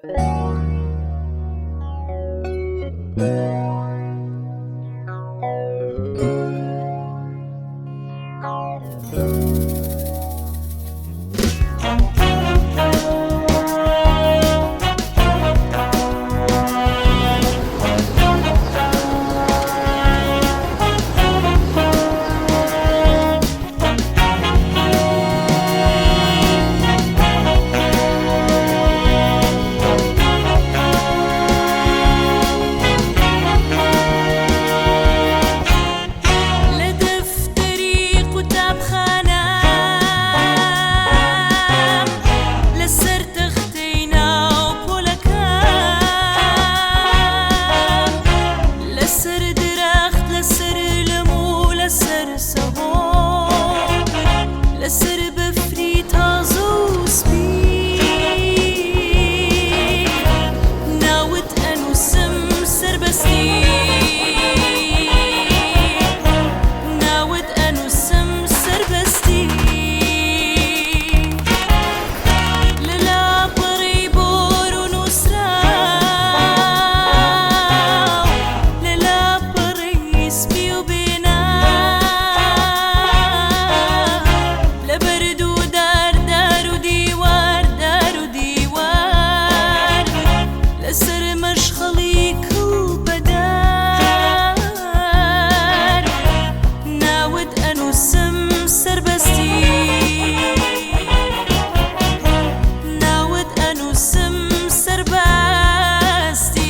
لە دەفتەری قوتابخانەم، لەسەر تەختەی ناو پۆلەکەم، لەسەر درەخت، لەسەر لم و لەسەر سەهۆڵ، لەسەر بەفری تازە و سپی، ناوت ئەنووسم سەربەستی، ناوت ئەنووسم سەربەستی. لە لاپەڕەی بۆر و نووسراو، لە لاپەڕەی سپی و بێناو، لە بەرد و دار، دار و دیوار، دار و دیوار، لەسەر مەشخەڵی کڵپەدار، ناوت ئەنووسم سەربەستی، ناوت ئەنووسم سەربەستی.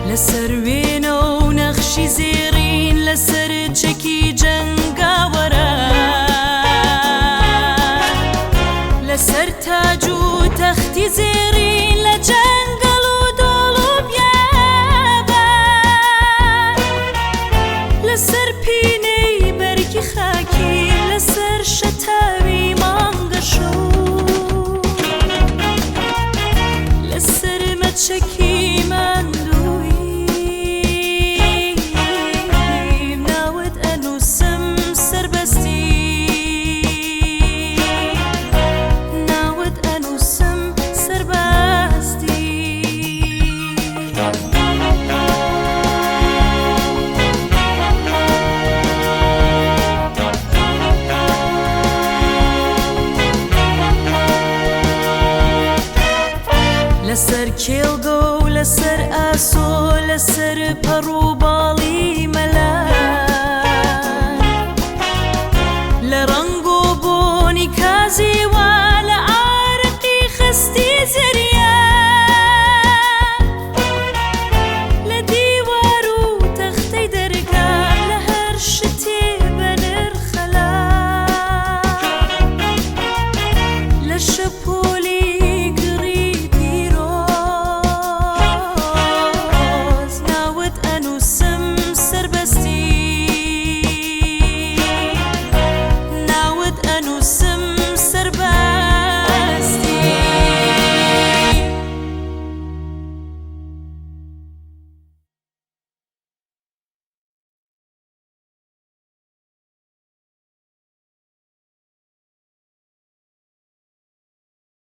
لەسەر وێنە و نەخشی زێڕین، لەسەر چەکی جەنگاوەرە، لەسەر تاج و تەختی زێڕین، لە جەنگەڵ و دۆڵ و بیابان، لەسەر پینەی بەرگی خاکی، لەسەر شەتاوی مانگەشەو، لەسەر مەچەکی ماندوویم، ناوت ئەنووسم سەربەستی، ناوت ئەنووسم سەربەستی. لەسەر کێڵگە و لەسەر ئاسۆ، لەسەر پەڕ و باڵی مەلان، لە ڕەنگ و بۆنی کازی.